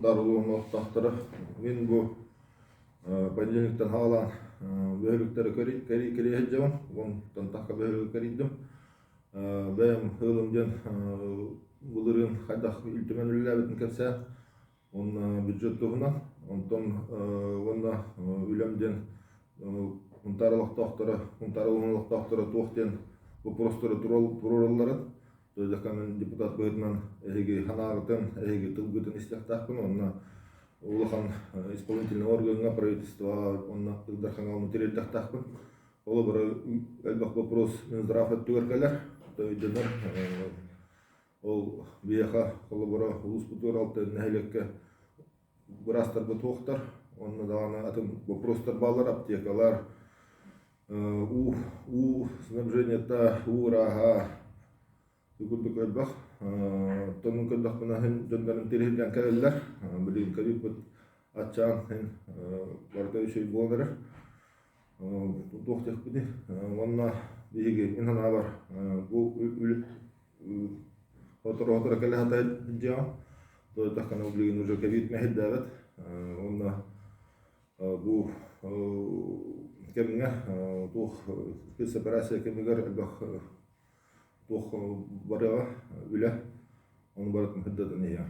Дарылуон олохтоохторо мин бу понедельниктан саҕалаан бөһүөлүктэри кэрийэ сылдьабын. Онтон тахха бөһүөлүгү кэрийдим. Бэйэм ыалым диэн былырыын хайдах Ил Түмэн үлэлээбитин кэпсээн уонна бюджет туһунан. Онтон уонна үлэм диэн Сунтаар олохтоохторо, Сунтаар улууһун олохтоохторо туох диэн боппуруостары туруоралларын Дьахтар мин депутат быһыытынан эһиги санааҕытын, эһиги тылгытын истиэхтээхпин уонна улахан исполнительнай органҥа, правительствоҕа уонна Ил Дархаҥҥа ону тириэрдиэхтээхпин. Холобура, элбэх вопрос Минздрав өттүгэр кэлэр, өйдөнөр. Ол биһиэхэ, холобура, улууспутугар алта нэһилиэккэ быраастарбыт суохтар, уонна даҕаны атын вопростар бааллар, аптекалар, уу уу снабжениета, уу ырааһа курдук элбэх. Оттон көрдөхпүнэ иһин дьоннорун тириһиргээн кэлэллэр. Билигин ковидпыт аччаан иһин барыта үчүгэй буолан эрэр. Туох диэхпиний? Уонна биһиги мин санаабар бу сотору-сотору кэлэ сатаан дьиэҕэ. Тоойдоххуна билигин уже ковид мэһэйдээбэт. Уонна бу кэмҥэ туох спецоперация кэмигэр элбэх туох барыаҕа үлэ ону барытын сырдатан иһиэҕэ.